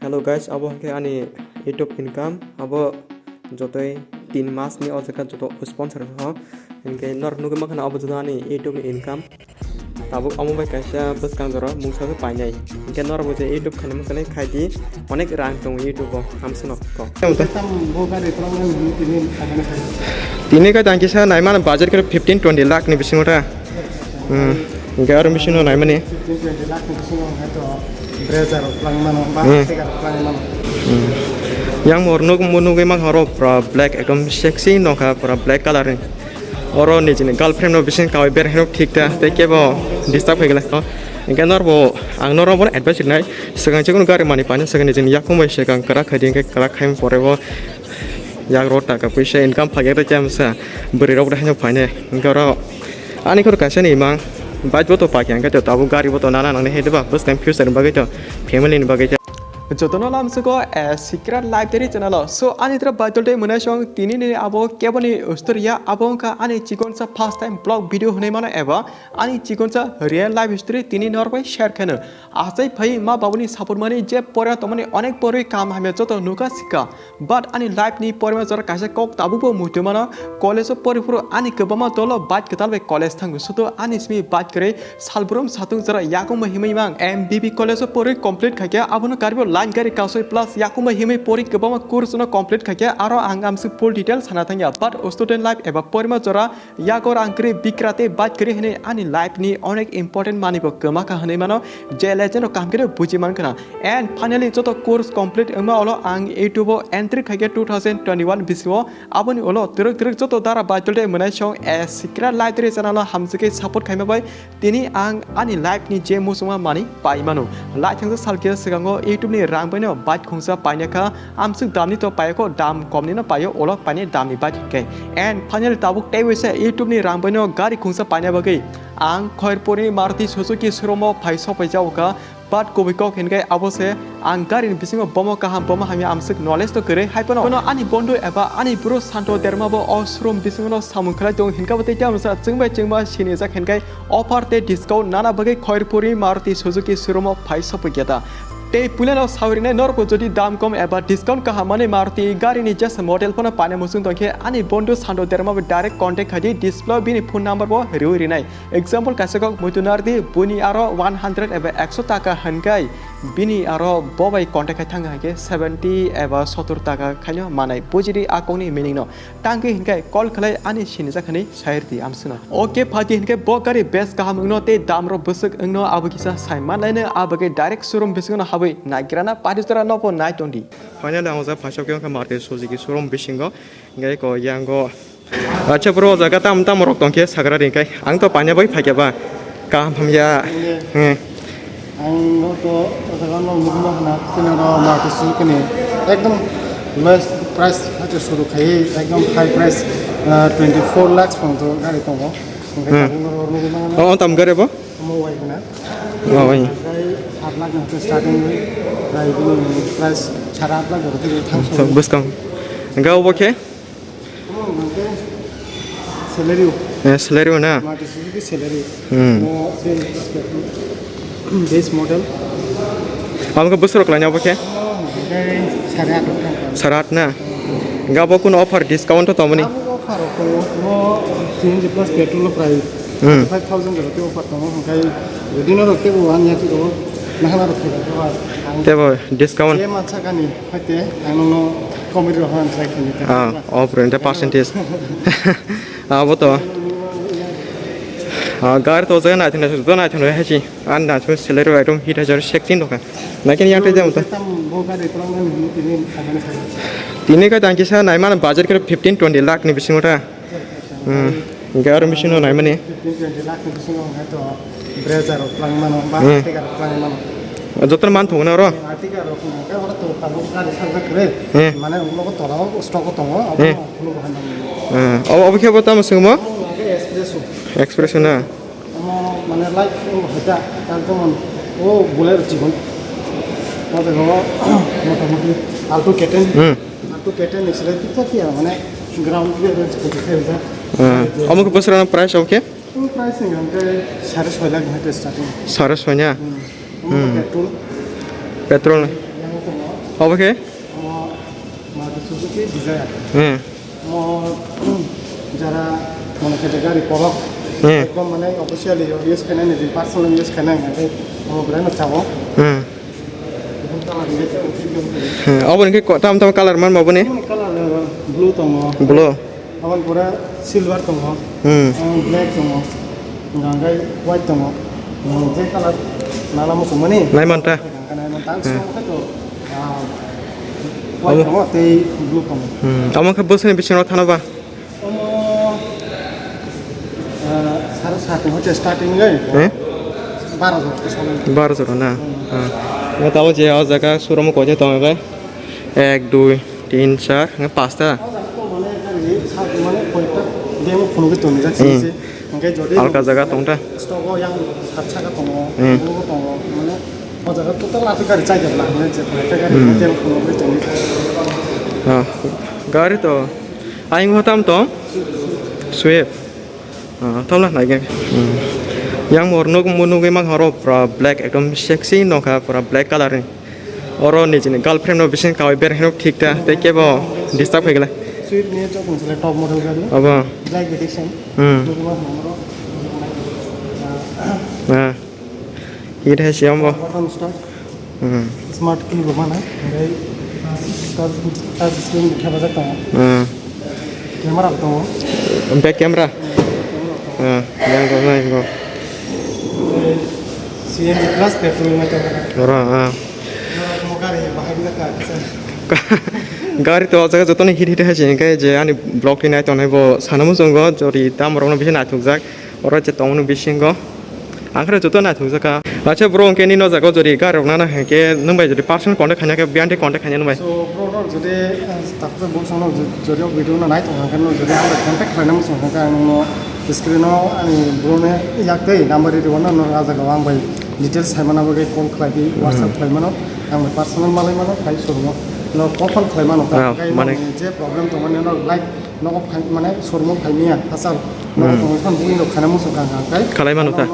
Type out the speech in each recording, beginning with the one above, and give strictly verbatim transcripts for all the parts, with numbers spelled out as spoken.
Hello guys, abo hwnkhe ani YouTube income, abo jotoi tin mas ni o jaga joto sponsor ho. Hwnkhe nor nugwi mankha abo joto ani YouTube ni income. Tabuk omo bai kaisa bwskang jora mungsa khe painai. Hwnkhe nor bo je YouTube khaina mungsa khai di, onek rang tongo YouTube o, hamsano kok. Tam bo gari tolong nang tini khaina khai. Tini kha tang kisa naimano budget khe fifteen twenty lakh ni bisingo ta. Hmm. Hwnkhe aro bisingo naimani. Fifteen twenty lakh ni bisingo hwnkhe to brezar rok twlang mano, ba Hmm. Tiga rok twlang mano. Hmm. Yang mor nuk nugwi mankha oro pura black ekdom sexy nokha pura black color ni. Oro nijini girlfriend no bising kawi bereng thik ta tei kebo disturb khai gala. Hwnkhe norbo ang norok bono advice rinai swkang chikon gari mani pani swkang nijini yakung bai swkang kwrak khai di hwnkhe kwrak khai pore bo yak rok taka puisa income phagya tei chamsa bwrwi rok bai haino phainai hwnkhe oro. Ani khoro kaisa ni imang bike bo to pakya hwnkhe to tabuk gari bo to nana nangnai hai diba bwskang future ni bagwi to family ni bagwi to. Jotono lamsugo a secret library channel o. So ani tra bike tei mwnai song tini ni abo kebo ni story ya abo wngkha ani chikonsa first time vlog video hwnwi mano eba ani chikonsa real life story tini norok bai share kheno. Achai phai ma babuni support mani je pore tomani onek pore kam hamya joto nuka sika. But ani life ni porima jora kaisa kok tabuk bo muitu mano. College o pori phuru ani kwbangma dolo bike kwtal bai college thango. Sudo ani simi bike kwrwi salbrum satung jora yakung bai himwi mang. M B B college o pori complete khaikhe abono karibo line gari kasoi plus yakung bai himwi pori kwbangma course no complete khaikhe aro ang amsi full detail sana thangya. But student life eba porima jora Yagor ang kwrwi bikra tei bike kwrwi hwnwi ani life ni onek important manwi bo kwma kha hwnwi mano, je legend rok kaham khe buji man khna. And finally joto course complete wngma ulo ang YouTube o entry khaikhe two thousand twenty-one bisingo, aboni ulo twrwk twrwk joto dara bike tei mwnai song a secret library channel o hamjwkhe support khaima bai. Tini ang ani life ni je muchungma manwi pai mano. Lai thangsa salkhe swkango YouTube ni rang baino bike khungsa paina kha, amsuk damni to paiyakho, dam komni no paio, olok paini damni bike hinkhe. And finally tabuk teibo se YouTube ni rang baino gari khungsa paina bagwi ang Khairpurni Maruti Suzuki showroom o phai sokpai jago kha. But kubui kok hinkhe abo se ang gari ni bisingo bomo kaham bomo hamya amsuk knowledge to kwrwi hai phano. Phano ani bondhu eba ani bro Santo Derma bo o showroom bisingo no samung khlai tongo hinkhe abo tei tamo sa chwngbai chwngba sinijak hinkhe offer tei discount nana bagwi Khairpurni Maruti Suzuki showroom o phai sokpui keta. Tei puilano sawi rinai norokbo jodi dam kom eba discount kaham mani Maruti gari ni jeswk model phano paina muchung tongkhe ani bondhu Santo Derma bo direct contact khaidi display o bini phone number bo riwi rinai. Example kaisa kok muitu nardi buini aro one hundred eba ekso taka hinkai bini aro bo bai contact khai thang hai khe seventy eba sotor taka khaino manai. Bujidi a kokni meaning no. Tangkhe hinkhe call khlai ani sinijak hinwi sairdi amsino. Okay, phaidi hinkhe bo gari best kaham wngno tei dam rok bwswk wngno abo kisa sai manlaino, abo khe direct showroom bisingno habwi naigrana padi jora nobo nai tongdi. Finally ang o jaga phaisok khe wngkha Maruti Suzuki showroom bisingo, hinkhe ko yango. Acha bro, o jaga tam tam rok tongkhe sagra ringkai. Ang to paina bai phaikya ba. Kaham hamya. Ang no to o jaga no nugma hana, tini oro Maruti Suzuki ni ekdom lowest price hache suru khai, ekdom high price, ah, twenty four lakhs pang to gari tongo. Hwnkhe Hmm. tabuk no oro nugwi mano. Oh, tam gari bo? Omo wai hana. Oh, wai. Hwnkhe saat lakh ni starting bai bini price sara aat lakh jora tei thang. Bwskang. Hwnkhe obo khe? Omo hwnkhe salary o. Eh, salary o na? Maruti Suzuki salary. Hmm. Mo base model. Abo khe bwswk rok laina abo khe? Omo hwnkhe sare aat rok thang. Sare aat na? Hwnkhe abo kuno offer discount to tongmani? Abo offer rok tongo. Mo C N G plus petrol o prai Hmm. five thousand rok offer tongo. Hwnkhe jodi norok teibo uan ya teibo nahana rok khe offer. Teibo discount? Je mansa gani. Haite, ang nokno comedy rok hwnna try khaini. Ah, oh, bro, the percentage. Ah, bo to. Ah, gari to jaga naithok naithok, joto naithok naithok hai si. Ang naithok salary bai dong, hit hajar sek tin doka. Naikhe yang tei jam to. Tam bo gari tolong nang tini thangani thang. Tini kha tang kisa nai mano budget khe fifteen twenty lakh ni bisingo ta. Hmm. Hwnkhe aro machine no naimani. Fifteen twenty lakh ni bisingo hwnkhe to brezar rok twlang mano, ba Hmm. Artiga rok twlang mano. Jotono man thangna oro? Artiga rok hwnkhe oro to tabuk gari sarjak kwrwi. Hmm. Mane ulo tola o stock o tongo, abo Hmm. no khuluk bo hwnna mano. Hmm. Obo, obo khe bo tamo swngmo? Obo hwnkhe Espresso. Espresso na? Omo mane light o hoita, ekdom o Bolero chikon. O jaga o motamoti Alto K ten. Hmm. Alto K ten ni sle tikha phiya mane ground clearance khe khe rijak. Hmm. Omo khe bwswk price omo khe? Omo price ni hwnkhe sare soi lakh ni hwnkhe starting. Sare soi na? Hmm. Omo Hmm. petrol. Petrol. Yang tongo. Obo khe? Omo Maruti Suzuki Dzire. Hmm. Omo jara mone khe gari korok. Hmm. Ekdom mane officially use khainai ni, personal use khainai ni, omo brand no chao. Hmm. Omo colour ni khe chao. Hmm. Obo ni khe ko-, tam tam colour man obo ni? Omo ni colour, uh, blue tongo. Blue. Aboni pore silver tongo, hmm, ah, black tongo, hwnka hwnkhe white tongo. Hmm, je colour nana muchungmani. Nai manta. Hwnka nai manta. Hmm. Ang song khe to, ah, white tongo, tei blue tongo. Hmm. Omo khe bwswkni bisingo thano ba? Omo, ah, sare sat ni hoite starting le, eh? Baro jora khe sale. Baro jora na? Hmm. Ah. Nga tabo je o jaga showroom o koite tongo khe? Ek, dui, tin, char, hwnke pasta. Hmm. Alka jaga tong ta. Hmm. Hmm. Ah, gari to. Ayang hotam tong? Swift. Ah, thomla naikhe. Hmm. Yang mor nuk, mo nugwi mankha oro pura black, ekdom sexy nokha, pura black colour ni. Oro nijini girlfriend no bising kawi ber hino thik ta, tei kebo disturb khai glai. Swift ni chok mosle top model gari. Abo. Black edition. Hmm. Nugwi mankha oro. Ah. Hit hai siyam bo. Button start. Hmm. Smart key bo mana. Oke, touch, touch screen thepajak tongo. Hmm. Camera bo tongo. Back camera. Hmm, camera bo tongo. Hmm, yang bo nai bo. C N G plus petrol nai tongo. Ora, ah. Oro gari bahai nai kha. Gari to o jaga jotono hit hit hai se, hingke je ani vlog ni nai tongnai bo sana muchungo, jori dam rok no bisingo naithokjak. Oro je tongmani bisingo ang khe joto naithokjak kha. Acha bro, hwnkhe nini o jaga o jodi gari rok nana hwnkhe nwng bai jodi personal contact khaina khe biyang tei contact khaina nwng bai. So bro rok jodi, eh, taksa bwsano jodi o video no nai tong kha khe, nwng jodi ang bai contact khlaina muchung kha khe, ang nwngno screen o ani bro ni yak tei number rw no, no o jaga o ang bai details sai mana bagwi call khlai di, WhatsApp khlai mano, ang bai personal malai mano, khai showroom o no call phone khlai mano. Ah, tei mane nwng je problem tongmani no like nogo phai mane showroom o phai mia hachal nogo tongwi phano booking rok khaina muchung kha kha kai khalai mano ta.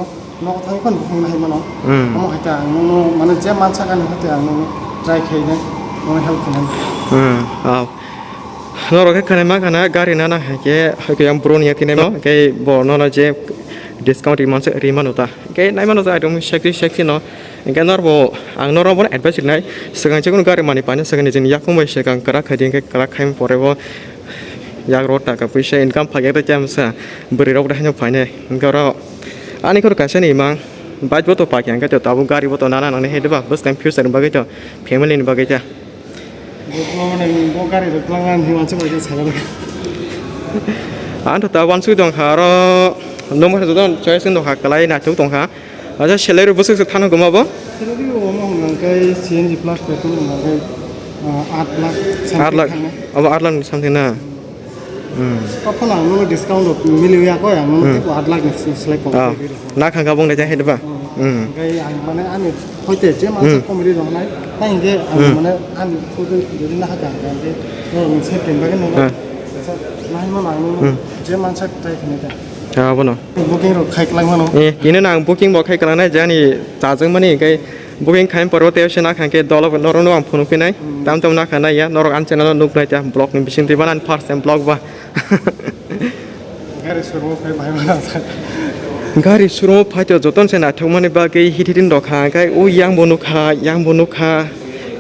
Nogo thangwi phano booking nahai mano. Hmm. Omo hai ta ang nono mane je mansa kani hai ta ang nono try khainai, nono help khainai. Hmm. Aw. Norok khe khainai ma khana gari nana hai khe, hai khe ang bro ni yakti nai ma khe bo nono je discount ri manse ri mano ta. Khe nai mano ja item sexy sexy no. Hingke norbo ang norok bono advice rinai, swkang chikon gari mani paina swkang nijini yakung bai swkang kwrak khaidi, hingke kwrak khaima pore bo yagrok taka puisa income phaiya tei kemsa bwrwi rok bai haino phainai. Hingke oro ani khoro kaisa ni imang bike bo to paiya, hingke to tabuk gari bo to nana nangnai hai diba, bwskang future ni bagwi to, family ni bagwi ta. Bo gari rok twlang nani hwnwi uansuk bai khe sakha. Ang to ta uansuk tong kha, oro nokbar joto choice wng tong kha, kwlai naithok tong kha. Acha, salary bwswk se thano guma bo? Salary bo omo hwnka khe C N G plus petrol hwnka khe, ah, aat lakh something. Aat lakh. Thangnai. Abo aat lakh ni something na? Hmm. Tei phano ang nono discount rok miliya koi, ang nono teibo aat lakh ni se-, selai kok. Ah. Khe rw. Na khangka bung dai jahai ba? Hmm. Hmm. Hwnkhe ang mane ani hoite je mansa comedy rok nai, tai hwnkhe ang mane ani photo jodi na hakha hwnkhe nono se kemba khe nono. Ah. Nai mano ang nono je mansa try khainai ta. Ah, bono. Booking rok khai kwlai mano. Eh, tini no ang booking bo khai kwlangnai, je ani chajak mani, hingke booking khai poro tei se nakha hingke dolo norok no ang phunuk phinai. Hmm. Tam tam nakha nai ya, norok ani channel o nuk nai ta, vlog ni bising twi bana first time vlog ba. Gari showroom o phai bahai mano sa. Gari showroom o phai to joton se naithok mani bagwi hit hit rok kha, hingke o yang bo nukha, yang bo nukha.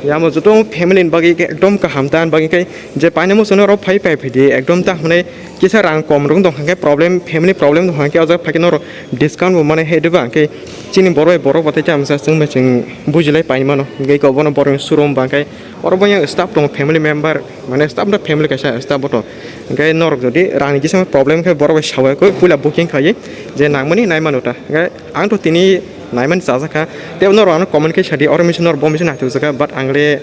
Yamo joto family ni bagwi ekdom kaham ta, ani bagwi khe je paina muchungno rok phai phai phidi ekdom ta hwnwi kisa rang kom rok tong kha khe problem, family problem tong kha khe o jaga phai khe norok discount bo mane hai diba, khe chini borok bai borok bo tei chamsa chwng bai chwng bujilai pai mano, hingke eko bono borokni showroom ba khe oro bo yang staff tongo, family member mane staff no family kaisa staff bo to, hingke norok jodi rangni kisa problem khe borok bai sawi khe puila booking khlaiwi je nangmani nai mano ta, hingke ang to tini naimani chajak kha. Tei norok ano comment khe sadi, oro misi norok bo misi naithok jakha, but ang le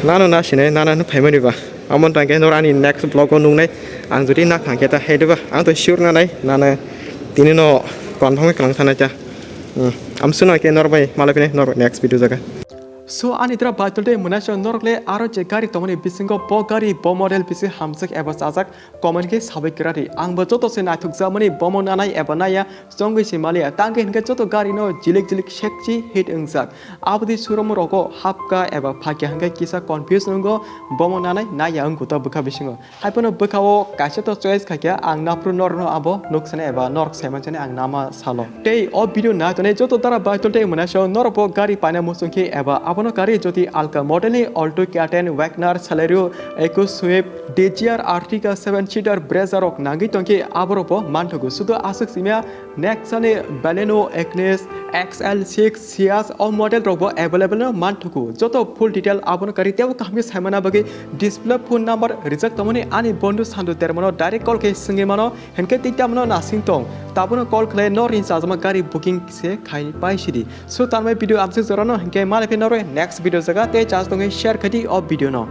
nano na sinai, nana no phaimani ba. Amo tang khe norok ani next vlog o nuknai. Ang jodi na thang khe ta hai diba, ang to sure nanai, nana tini no confirm khe kwlang thanai ta. Hmm. Am suna khe norok bai malai phinai norok next video jaga. So ani dra baitul tei mwnai song norok le aro je gari tongmani bisingo bo gari bo model bisi hamjak eba chajak comment khe sabai kwradi. Ang bo joto se naithokjakmani bomo nanai eba naiya chongwi se maliya. Tangwi hinkhe joto gari no jilik jilik sekchi hit wngjak. Aboni showroom rogo hapka eba phakya hinkhe kisa confuse wngo bomo nanai naiya wngkha ta bwkha bisingo. Haiphano bwkhao kaisa to choice khaikha, ang naphru norno abo nuksani eba norok saimansani ang nama salo. Tei o video naitoni joto dara baitul tei mwnai song norok bo gari paina muchungkhe eba abono gari jodi alka model ni Alto, K ten, Wagoner, Celerio, Equus, Swift, Dzire, Ertiga, seven seater, Brezza rok nangwi tongkhe aborok bo manthogo. Sudo aswk simya Nexani Baleno, Ignis, X L six, Ciaz o model rok bo available no manthogo. Joto full detail abono kari tebo kaham khe saimana bagwi display phone number rijak tongmani ani bondhu Sandu Termano direct call khe swngwi mano, hinkhe tei tamno nasing tong. Tabono call khlai no ring chajama gari booking se khai pai sidi. So tanmai video amsik jorano hinkhe male phe noroi next video jaga tei chas tongwi share khaidi o video no.